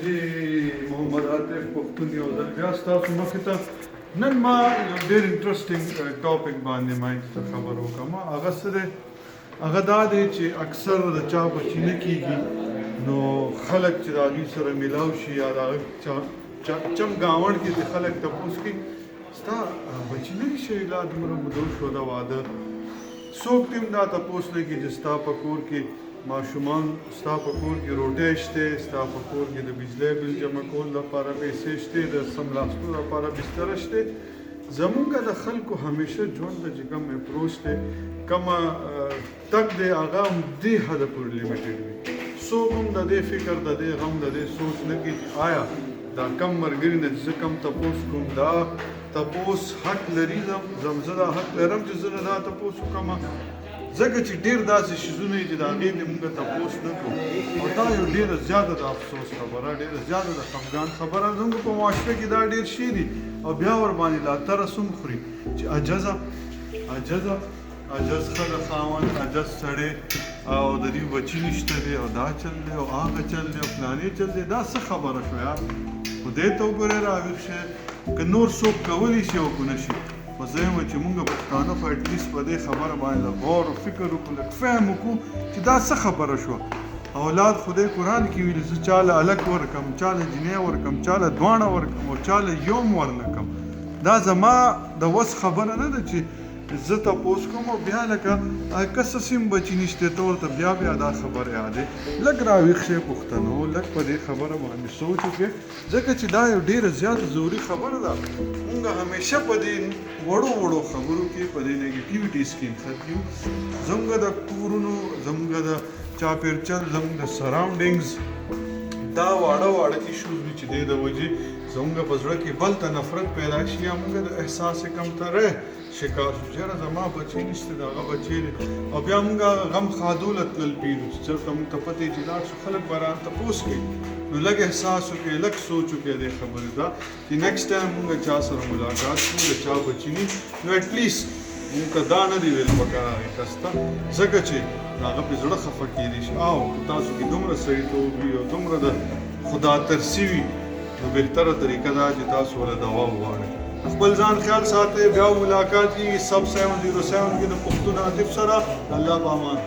جی، محمد عاطف پښتون یو ځل بیا ستاسو مخې ته. نن ما یو ډېر انټرېسټینګ ټاپک باندې ما څه خبر وکړم. هغه څه دی؟ هغه دا دی چې اکثر د چا بچی نه کیږي، نو خلک چې د هغوی سره ملاو شي یا د هغه چم ګاونډ کې د خلک تپوس کوي، ستا بچی نه دي شوي، لا دومره موده وشوه د واده. څوک دې هم دا تپوس نه کوي چې ستا په کور کې ماشومان، ستا په کور کې روټۍ شته، ستا په کور کې د بجلی بل جمع کولو لپاره پیسې شته، د سملاستو لپاره بستره شته. زمونږ د خلکو همیشه ژوند ته چې کوم اپروچ دی، کومه تګ دی، هغه هم دې حده پورې limited وي. څوک هم د دې فکر، د دې غم، د دې سوچ نه کوي چې آیا دا کم ملګري نه چې زه کم تپوس کوم، دا تپوس حق لري، زه دا حق لرم چې زه نه دا تپوس وکړم، ځکه چې ډېر داسې شیزونه دي چې د هغې دې مونږ تپوس نه کوو. او دا یو ډېره زیاته د افسوس خبره، ډېره زیاته د خفګان خبره. زموږ په معاشره کې دا ډېر شی دي او بیا ورباندې لا ترس هم خوري چې عجزه، عجزه، عجز ښځه، خاوند عجز سړی، او د دې بچي نشته دی، او دا چل دی، او هغه چل دی، او فلانې چل دی. دا څه خبره شوه یار؟ خدای ته وګورئ، راویښ شئ. که نور څوک کولی شي او که نه شي، خو زه یم چې مونږ پښتانه خو at least په دې خبره باندې لږ غور او فکر وکړو، لږ فهم وکړو چې دا څه خبره شوه. اولاد خدای قرآن کې ویلي، زه چاله هلک ورکم، چاله جینۍ ورکم، چاله دواړه ورکم او چاله یو هم ورنه کم. دا زما د وس خبره نه ده چې زه تپوس کوم او بیا لکه که څه سیم بچی نشته، ته ورته بیا بیا دا خبره یادې. لږ راویښ شئ پښتنو، لږ په دې خبره باندې سوچ وکړئ، ځکه چې دا یو ډېره زیاته ضروري خبره ده. مونږ همیشه په دې وړو وړو خبرو کې، په دې negativities کې نښتي یو. زمونږ د کورونو، زمونږ د چاپېرچل، زمونږ د surroundings دا واړه واړه issues وي چې دې د وجې زمونږ په زړه کې بل ته نفرت پیدا شي یا مونږ د احساس کمترۍ شکار شو چې یاره زما بچی نشته، د هغه بچی دی. او بیا مونږ هغه غم ښادو له تلل پیلو چې چېرته مونږ ته پته چې لاړ شو، خلک به رانه تپوس کوي. نو لږ احساس وکړئ، لږ سوچ وکړئ دې خبرې ته چې next time مونږ چا سره ملاقات کوو، د چا بچی نی، نو at least مونږ ته دا نه دی ویل پکار هغې کس ته، ځکه چې هغه پې زړه خفه کېدی شي. او که تاسو کې دومره سړیتوب وي او دومره د خدا ترسي وي، نو بهتره طریقه دا چې تاسو له دوا وغواړئ. خپل ځان خیال ساتئ. بیا ملاقات کیږي سب 707 کې د پښتون عاطف سره. الله په امان.